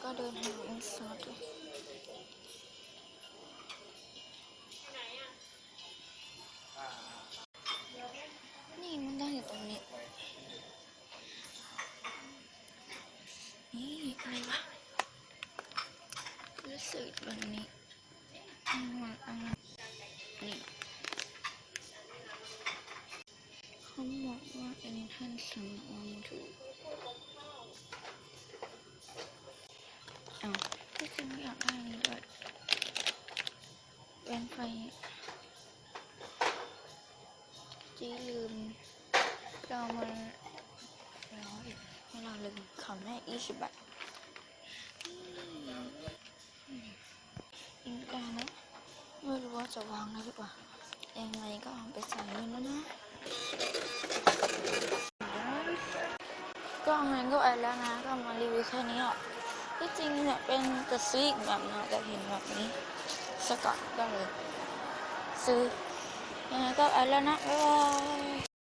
ກໍເດີນຫາອິນສອດຢູ່. ນີ້ມັນຕ້ອງຢູ່ຕົງນີ້. ນີ້ ອະໄລວະ? ຄືຊື່ຕົງນີ້ ອັນ ອັນ ນີ້ ເຂົາບອກວ່າ ເອັນທັນສັນອອນທູ ເອົ້າ ທີ່ຈິງຢາກໄດ້ນີ້ດ້ວຍ ແວ່ນໄຟ ຈີລືມ ເອົາມາ ເອົາ ເອົາລືມ ເຂົາໃຫ້ອີກສິບບາດ. ອີກແລ້ວນະ ບໍ່ຮູ້ວ່າຈະວາງໄດ້ຫຼືບໍ່ ຍັງໄງກໍເອົາໄປໃສ່ເງິນແລ້ວນະ. ກໍຫາກໍໄອແລ້ວນະ ກໍມາຣີວິວແຄ່ນີ້ເນາະ. ທີ່ຈິງເນຍເປັນຈະຊື້ອີກແບບນະ ແຕ່ເຫັນແບບນີ້ສະກອດກໍເລີຍຊື້. ຍັງໄງກໍໄອແລ້ວນະ ບາຍບາຍ.